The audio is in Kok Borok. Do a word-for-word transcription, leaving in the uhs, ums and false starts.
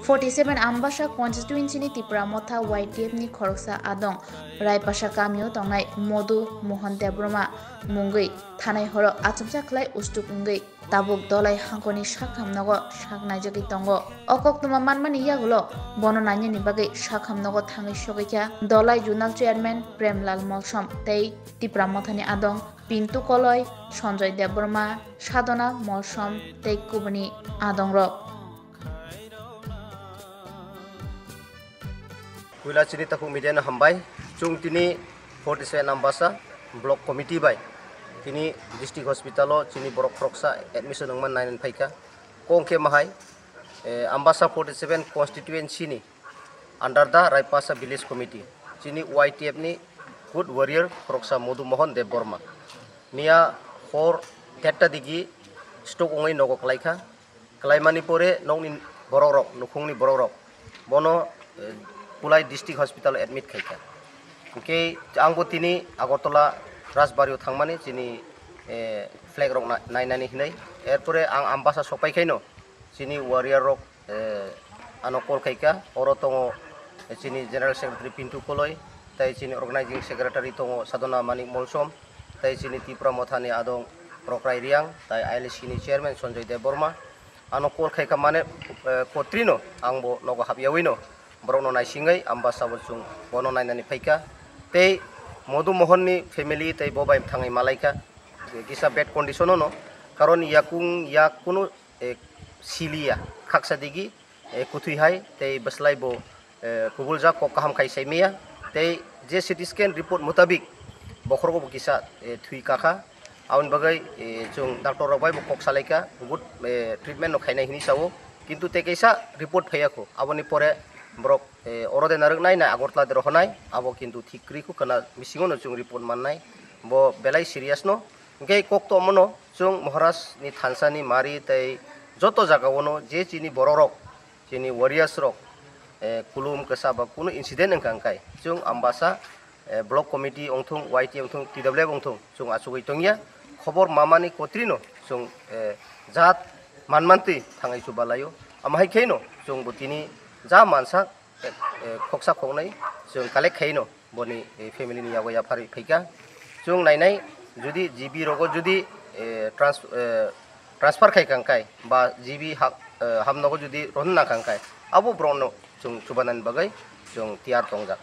Forty seven Ambasa constituency ni Tipra Motha Y T F ni khoroksa adong Raipasa kamio tongnai Modu Mohan Debbarma mungwi thanai horo achomsa khlai ustuk wngwi tabuk Dolai hangkoni sakham nogo sak naijagwi tongo. O koktwma manmani yagulo bono nainani bagwi sakham nogo thangwi sogwi kha Dolai Zonal Chairman Premlal Molsom tei Tipra Mothani adong Pintu Koloi, Sanjoy Debbarma, Sadhana Molsom tei kubuni adongrok. Puila chini takhuk media no hambai. Chwng tini forty seven Ambasa Block Committee bai tini District Hospital o chini borok khoroksa admission wngmani nainani phaikha. Kok hwnkhe mahai, eh, Ambasa forty seven constituency ni under the Raipasa Village Committee chini Y T F ni good warrior khoroksa Modu Mohan Debbarma. Miya hor derta digi stroke wngwi nogo kwlaikha. Kwlaimani pore nokni borokrok, nukhungni borokrok bono, eh, Kulai District Hospital admit khaikha. Hwnkhe angbo tini Agartala Rajbari o thangmani chini, eh, flag rok na-, nainani hinwi. Erpore ang Ambasa sokpaikhaino chini warrior rok, eh, ano call khaikha. Oro tongo, eh, chini General Secretary Pintu Koloi, tei chini Organizing Secretary tongo Sadhana Manik Molsom, tei chini Tipra Mothani adong Rokrai Riang, tei I L C ni Chairman Sanjoy Debbarma. Ano call khaikha mane, eh, kotrino angbo nogo hapyawino borokno naisingwi Ambasa bo chwng bono nainani phaikha. Tei Modu Mohan ni family tei bo bai thangwi malaikha. Kisa bad condition o no, karon yakung yak kunu, eh, siliya, khaksa digi, eh, kuthwi hai tei bwslai bo, eh, kubuljak, kok kaham khai sai maya. Tei je C T scan report mutabik bokhorok bo kisa, eh, thwi kakha. Aboni bagwi, eh, chwng doctor rok bai bo kok salaikha, good, eh, treatment no khainai hinwi sao, kintu tei kaisa report phaiya kho. Aboni pore borok, eh, oro de narwknai na Agartala de rohonai, abo kintu thik kwrwi kho, kana bisingo no chwng report mannai, bo belai serious no. Hwnkhe kok tongmano chwng Maharaj ni thansa ni mari tei joto jaga o no je chini borok rok, chini warriors rok, eh, kulum kwsa ba kunu incident wngkha hwnkhe chwng Ambasa, eh, Block Committee wngthung, Y T wngthung, T W F wngthung, chwng achugwi tongya. Khobor mamani kotrino chwng, eh, jat manmantwi thangwi chubalaio. Amo hai kheno chwng bo tini ja mansa, eh, khoksa khoknwi chwng collect khaino boni, eh, family ni yago yapharwi phaikha. Chwng nainai jodi G B rogo jodi, eh, trans-, eh, transfer khai kangkai ba G B ha-, eh, hamnogo jodi rohorna kangkai, abo borokno chwng chubanani bagwi chwng tiyar tongjak.